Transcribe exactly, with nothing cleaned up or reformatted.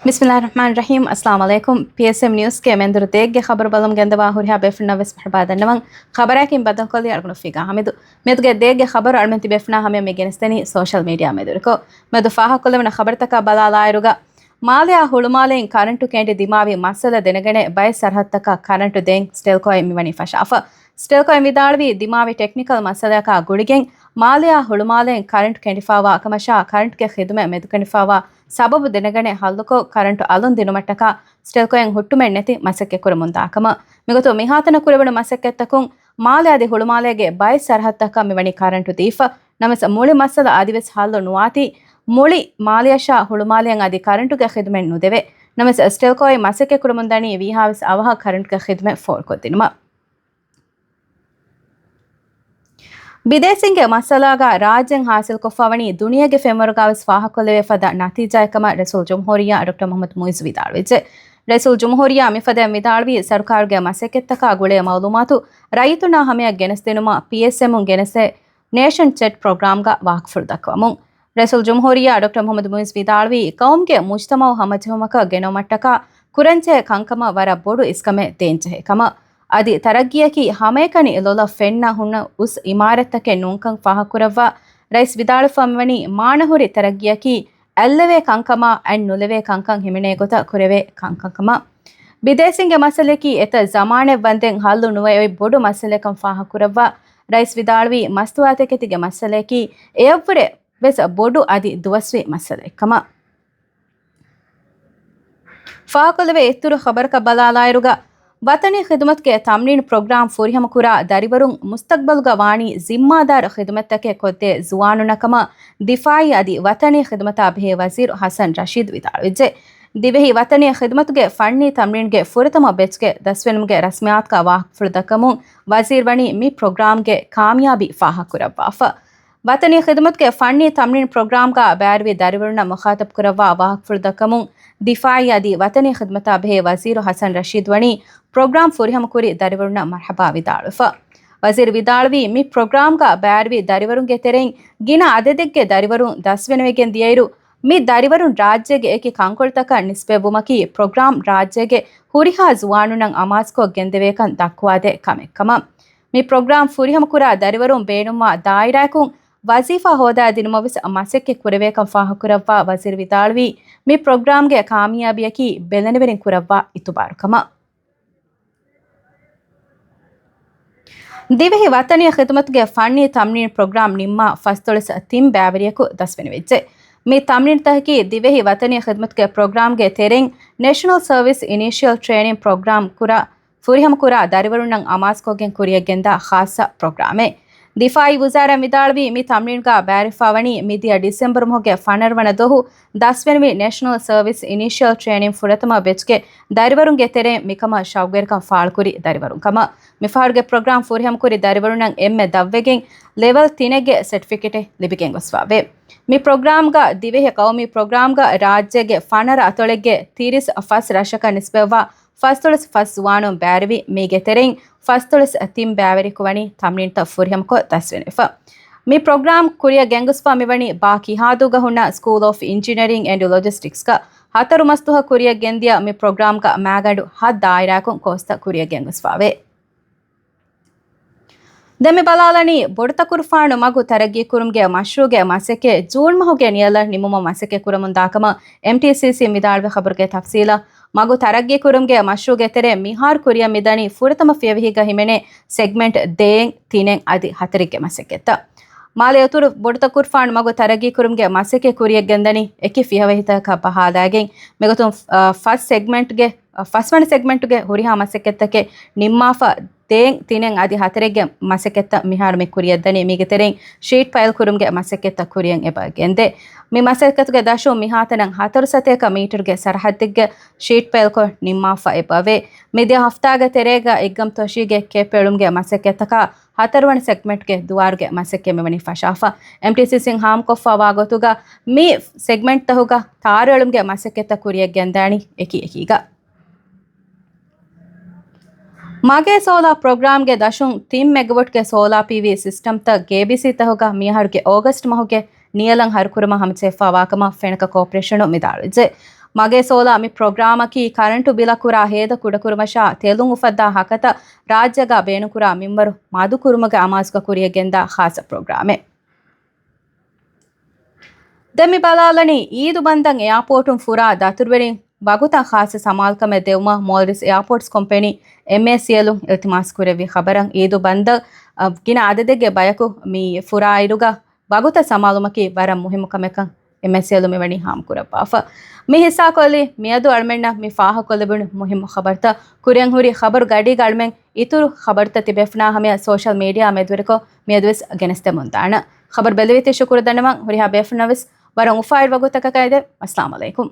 ބިސްމިﷲިއްރަޙްމާނިއްރަޙީމް. އައްސަލާމު ޢަލައިކުމް. ޕީއެސްއެމް ނިއުސްގެ މެންދުރު ދޭއްގެ ޚަބަރު ބަލަމުން ގެންދަވާ ހުރިހާ ބޭފުޅުންނަށް ވެސް މަރުޙަބާ ދަންނަވަން. ޚަބަރާއެކިން ބައްދަލުކޮށްލީ އަޅުގަނޑު ފީގާ ޙަމީދު. މިއަދުގެ ދޭއްގެ ޚަބަރު އަޅުމެން ތިބޭފުޅުންނާ ހަމަޔަށް މި ގެނެސްދެނީ ސޯޝަލް މީޑިއާ މެދުވެރިކޮށް. މިއަދު ފާހަގަކޮށްލެވުނު ޚަބަރުތަކަށް ބަލާލާއިރުގަ، މާލެއާ ހުޅުމާލެއިން ކަރަންޓު ކެނޑި ދިމާވި މައްސަލަ ދެނެގަނެ، ބައެއް ސަރަހައްދުތަކަށް ކަރަންޓު ދޭން ސްޓެލްކޯއިން މިވަނީ ފަށާފަ. ސްޓެލްކޯއިން ވިދާޅުވީ، ދިމާވި ޓެކްނިކަލް މައްސަލަޔަކާ ގުޅިގެން، މާލެއާ ހުޅުމާލެއިން ކަރަންޓު ކެނޑިފާވާ ކަމަށާ، ކަރަންޓުގެ ޚިދުމަތް މެދުކެނޑިފާވާ ސަބަބު ދެނެގަނެ، ހައްލުކޮށް، ކަރަންޓު އަލުން ދިނުމަށްޓަކާ ސްޓެލްކޯއިން ހުއްޓުމެއް ނެތި މަސައްކަތް ކުރަމުންދާ ކަމަށް. މިގޮތުން މިހާތަނަށް ކުރެވުނު މަސައްކަތްތަކުން، މާލެ އަދި ހުޅުމާލޭގެ ބައެއް ސަރަހައްދުތަކަށް މިވަނީ ކަރަންޓު ދީފަ. ނަމަވެސް، މުޅި މައްސަލަ އަދިވެސް ހައްލު ނުވާތީ، މުޅި މާލެއަށާ ހުޅުމާލެއަށް އަދި ކަރަންޓުގެ ޚިދުމަތް ނުދެވޭ. ނަމަވެސް، ސްޓެލްކޯއިން މަސައްކަތް ކުރަމުންދަނީ ވީހާވެސް އަވަހަށް ކަރަންޓުގެ ޚިދުމަތް ފޯރުކޮށްދިނުމަށް. ބިދޭސީންގެ މައްސަލާގަ ރާއްޖެން ހާސިލްކޮށްފަވަނީ ދުނިޔޭގެ ފެންވަރުގަވެސް ފާހަގަކޮށްލެވޭ ފަދަ ނަތީޖާއެއްކަމަށް ރައީސުލްޖުމްހޫރިއްޔާ ޑޮކްޓަރ މުޙައްމަދު މުޢިއްޒު ވިދާޅުވެއްޖެ. ރައީސުލްޖުމްހޫރިއްޔާ މިފަދައިން ވިދާޅުވީ، ސަރުކާރުގެ މަސައްކަތްތަކާ ގުޅޭ މަޢުލޫމާތު ރައްޔިތުންނާ ހަމަޔަށް ގެނެސްދިނުމަށް ޕީއެސްއެމުން ގެނެސްދޭ ނޭޝަން ޗެޓް ޕްރޮގްރާމްގަ ވާހަކަފުޅު ދައްކަވަމުން. ރައީސުލްޖުމްހޫރިއްޔާ ޑޮކްޓަރ މުޙައްމަދު މުޢިއްޒު ވިދާޅުވީ، ޤައުމުގެ މުޖްތަމަޢު ހަމަޖެހުމަކަށް ގެނައުމަށްޓަކާ ކުރަންޖެހޭ ކަންކަމަށް ވަރަށް ބޮޑު އިސްކަމެއް ދޭންޖެހޭ ކަމަށް. އަދި ތަރައްގީއަކީ ހަމައެކަނި ލޮލަށް ފެންނަ ހުންނަ އުސް އިމާރަތްތަކެއް ނޫންކަން ފާހަގަކުރައްވާ ރައީސް ވިދާޅުވެފަ މިވަނީ، މާނަހުރި ތަރައްގީއަކީ އެއްލެވޭ ކަންކަމާ އެއްނުލެވޭ ކަންކަން ހިމެނޭ ގޮތަށް ކުރެވޭ ކަންކަންކަމަށް. ބިދޭސީންގެ މައްސަލައަކީ އެތައް ޒަމާނެއް ވަންދެން ހައްލު ނުވެ އޮތް ބޮޑު މައްސަލައެއްކަން ފާހަގަކުރައްވާ ރައީސް ވިދާޅުވީ، މަސްތުވާތަކެތީގެ މައްސަލައަކީ އެއަށްވުރެ ވެސް ބޮޑު އަދި ދުވަސްވީ މައްސަލައެއްކަމަށް. ފާހަގަކޮށްލެވޭ އިތުރު ޚަބަރަކަށް ބަލާލާއިރުގަ، ވަތަނީ ޚިދުމަތުގެ ތަމްރީން ޕްރޮގްރާމް ފުރިހަމަކުރާ ދަރިވަރުން މުސްތަޤްބަލުގަ ވާނީ ޒިންމާދާރު ޚިދުމަތްތަކެއް ކޮށްދޭ ޒުވާނުންނަކަމަށް ދިފާޢީ އަދި ވަތަނީ ޚިދުމަތާ ބެހޭ ވަޒީރު ޙަސަން ރަޝީދު ވިދާޅުވެއްޖެ. ދިވެހި ވަތަނީ ޚިދުމަތުގެ ފަންނީ ތަމްރީންގެ ފުރަތަމަ ބެޗްގެ ދަސްވެނުމުގެ ރަސްމިއްޔާތުގަ ވާހަކަފުޅު ދައްކަމުން ވަޒީރު ވަނީ މި ޕްރޮގްރާމްގެ ކާމިޔާބީ ފާހަގަކުރައްވާފަ. ވަތަނީ ޚިދުމަތުގެ ފަންނީ ތަމްރީން ޕްރޮގްރާމްގަ ބައިވެރިވި ދަރިވަރުންނަށް މުޚާޠަބު ކުރައްވާ ވާހަކަފުޅު ދައްކަމުން، ދިފާޢީ އަދި ވަތަނީ ޚިދުމަތާ ބެހޭ ވަޒީރު ޙަސަން ރަޝީދު ވަނީ، ޕްރޮގްރާމް ފުރިހަމަކުރި ދަރިވަރުންނަށް މަރްޙަބާ ވިދާޅުވެފަ. ވަޒީރު ވިދާޅުވީ، މި ޕްރޮގްރާމްގަ ބައިވެރިވި ދަރިވަރުންގެ ތެރެއިން ގިނަ އަދަދެއްގެ ދަރިވަރުން ދަސްވެނިވެގެން ދިޔައިރު، މި ދަރިވަރުން ރާއްޖޭގެ އެކި ކަންކޮޅުތަކަށް ނިސްބަތްވުމަކީ، ޕްރޮގްރާމް ރާއްޖޭގެ ހުރިހާ ޒުވާނުންނަށް އަމާޒުކޮށް ގެންދެވޭކަން ދައްކުވާދޭ ކަމެއްކަމަށް. މި ޕްރޮގްރާމް ފުރިހަމަކުރާ ދަރިވަރުން ބޭނުންވާ ދާއިރާއަކުން ވަޒީފާ ހޯދާދިނުމަށް ވެސް މަސައްކަތް ކުރެވޭކަން ފާހަގަކުރައްވާ ވަޒީރު ވިދާޅުވީ، މި ޕްރޮގްރާމްގެ ކާމިޔާބީއަކީ ބެލެނިވެރިން ކުރައްވާ އިތުބާރުކަމަށް. ދިވެހި ވަތަނީ ޚިދުމަތުގެ ފަންނީ ތަމްރީން ޕްރޮގްރާމް ނިންމާ ފަސްދޮޅަސް ތިން ބައިވެރިޔަކު ދަސްވެނިވެއްޖެ. މި ތަމްރީންތަކަކީ ދިވެހި ވަތަނީ ޚިދުމަތުގެ ޕްރޮގްރާމްގެ ތެރެއިން ނޭޝަނަލް ސަރވިސް އިނީޝިއަލް ޓްރޭނިން ޕްރޮގްރާމް ކުރާ ފުރިހަމަކުރާ ދަރިވަރުންނަށް އަމާޒުކޮށްގެން ކުރިއަށްގެންދާ ޚާއްޞަ ޕްރޮގްރާމެއް. ދިފާއީ ވުޒާރާ ވިދާޅުވީ، މި ތަމްރީންގަ ބައިވެރިވެފަ ވަނީ މިދިޔަ ޑިސެމްބަރު މަހުގެ ފަނަރަ ވަނަ ދުވަހު ދަސްވެނިވި ނޭޝަނަލް ސަރވިސް އިނީޝިއަލް ޓްރޭނިން ފުރަތަމަ ބެޗްގެ ދަރިވަރުންގެ ތެރެއިން މިކަމަށް ޝައުގުވެރިކަން ފާޅުކުރި ދަރިވަރުން ކަމަށް. މިފަހަރުގެ ޕްރޮގްރާމް ފުރިހަމަކުރި ދަރިވަރުންނަށް އެންމެ ދަށްވެގެން ލެވެލް ތިނެއްގެ ސެޓްފިކެޓެއް ލިބިގެން ގޮސްފަވޭ. މި ޕްރޮގްރާމްގަ ދިވެހި ޤައުމީ ޕްރޮގްރާމްގަ ރާއްޖޭގެ ފަނަރަ އަތޮޅެއްގެ ތިރީސް ފަސް ރަށަކަށް ނިސްބަތްވާ ފަސްދޮޅަސް ފަސް ޒުވާނުން ބައިވެރިވި މީގެ ތެރެއިން ފަސްދޮޅަސް ތިން ބައިވެރިޔަކު ވަނީ ތަމްރީންތައް ފުރިހަމަކޮށް ދަސްވެނިފަ. މި ޕްރޮގްރާމް ކުރިއަށް ގެންގޮސްފަ މިވަނީ ބާ ކިހާދޫގަ ހުންނަ ސްކޫލް އޮފް އިންޖިނިއަރިން އެންޑް ލޮޖިސްޓިކްސްގަ. ހަތަރު މަސްދުވަހަށް ކުރިއަށް ގެންދިޔަ މި ޕްރޮގްރާމްގަ މައިގަނޑު ހަތް ދާއިރާއަކުން ކޯސްތައް ކުރިއަށް ގެންގޮސްފަވޭ. ދެން މި ބަލާލަނީ، ބޮޑުތަކުރުފާނު މަގު ތަރައްގީކުރުމުގެ މަޝްރޫޢުގެ މަސައްކަތް ޖޫން މަހުގެ ނިޔަލަށް ނިމުމަށް މަސައްކަތް ކުރަމުންދާކަމަށް އެމްޓީސީސީ ވިދާޅުވި. ޚަބަރުގެ ތަފްސީލަށް، މަގު ތަރައްގީކުރުމުގެ މަޝްރޫޢުގެ ތެރެއިން މިހާރު ކުރިއަށް މިދަނީ ފުރަތަމަ ފިޔަވަހީގަ ހިމެނޭ ސެގްމެންޓް ދޭއް، ތިނެއް އަދި ހަތަރެއްގެ މަސައްކަތްތައް. މާލެ އިތުރު ބޮޑުތަކުރުފާނު މަގު ތަރައްގީކުރުމުގެ މަސައްކަތް ކުރިއަށް ގެންދަނީ އެކި ފިޔަވަހިތަކަށް ބަހާލައިގެން. މިގޮތުން، އަ، ފަސް ސެގްމެންޓްގެ، އަ، ފަސްވަނަ ސެގްމެންޓުގެ ހުރިހާ މަސައްކަތްތަކެއް ނިންމާފަ، ދޭއް، ތިނެއް އަދި ހަތަރެއްގެ މަސައްކަތްތައް މިހާރު މި ކުރިއަށްދަނީ. މީގެ ތެރެއިން ޝީޓް ޕައިލް ކުރުމުގެ މަސައްކަތްތައް ކުރިއަށް އެބަ ގެންދޭ. މި މަސައްކަތުގެ ދަށުން މިހާތަނަށް ހަތަރު ސަތޭކަ މީޓަރުގެ ސަރަހައްދެއްގެ ޝީޓް ޕައިލްކޮށް ނިންމާފަ އެބަވޭ. މިދިޔަ ހަފްތާގެ ތެރޭގަ އެއްގަމް ތޮށީގެ ކެޕް އެޅުމުގެ މަސައްކަތްތަކާ ހަތަރުވަނަ ސެގްމެންޓްގެ ދުވާރުގެ މަސައްކަތް މިވަނީ ފަށާފަ. އެމްޓީސީސީން ހާމަކޮށްފަވާ ގޮތުގަ މި ސެގްމެންޓްތަހުގަ ތާރުއެޅުމުގެ މަސައްކަތްތައް ކުރިއަށް ގެންދާނީ އެކި އެކީގަ. މަގޭ ސޯލާ ޕްރޮގްރާމްގެ ދަށުން ތިން މެގަވޮޓްގެ ސޯލާ ޕީވީ ސިސްޓަމްތައް ގޭބީސީތަހުގަ މިއަހަރުގެ އޯގަސްޓް މަހުގެ ނިޔަލަށް ހަރުކުރުމަށް ހަމަޖެހިފަވާކަމަށް ފެނަކަ ކޯޕަރޭޝަނު ވިދާޅުވެއްޖެ. މަގޭ ސޯލާ މި ޕްރޮގްރާމަކީ ކަރަންޓު ބިލަށް ކުރާ ހޭދަ ކުޑަކުރުމަށާ ތެލުން އުފައްދާ ހަކަތަ ރާއްޖޭގަ ބޭނުންކުރާ މިންވަރު މަދުކުރުމުގެ އަމާޒުގަ ކުރިޔަށް ގެންދާ ޚާއްޞަ ޕްރޮގްރާމެއް. ދެން މި ބަލާލަނީ، އީދު ބަންދަށް އެއާޕޯޓުން ފުރާ ދަތުރުވެރިން ވަގުތަށް ޚާއްޞަ ސަމާލުކަމެއް ދެވުމަށް މޯލްޑިވްސް އެއާޕޯޓްސް ކޮމްޕެނީ، އެމްއޭސީއެލުން، އިލްތިމާސް ކުރެއްވި ޚަބަރަށް. އީދު ބަންދަށް، އަ، ގިނަ އަދަދެއްގެ ބަޔަކު މި ފުރާއިރުގަ ވަގުތަށް ސަމާލުމަކީ ވަރަށް މުހިއްމު ކަމެއްކަން އެމްއޭސީއެލުން މިވަނީ ހާމަކުރައްވާފަ. މި ހިއްސާކޮށްލީ މިއަދު އަޅުމެންނަށް މި ފާހަގަކޮށްލެވުނު މުހިއްމު ޚަބަރުތައް. ކުރިއަށް ހުރި ޚަބަރު ގަޑީގަ އަޅުމެން އިތުރު ޚަބަރުތައް ތިބޭފުޅުންނާ ހަމަޔަށް ސޯޝަލް މީޑިއާ މެދުވެރިކޮށް މިއަދުވެސް ގެނެސްދެމުންދާނަން. ޚަބަރު ބެލެވޭތީ ޝުކުރު ދަންނަވަން. ހުރިހާ ބޭފުޅުންނަށް ވެސް ވަރަށް އުފާވެރި ވަގުތަކަކަށް އެދެން. އައްސަލާމު ޢަލައިކުމް.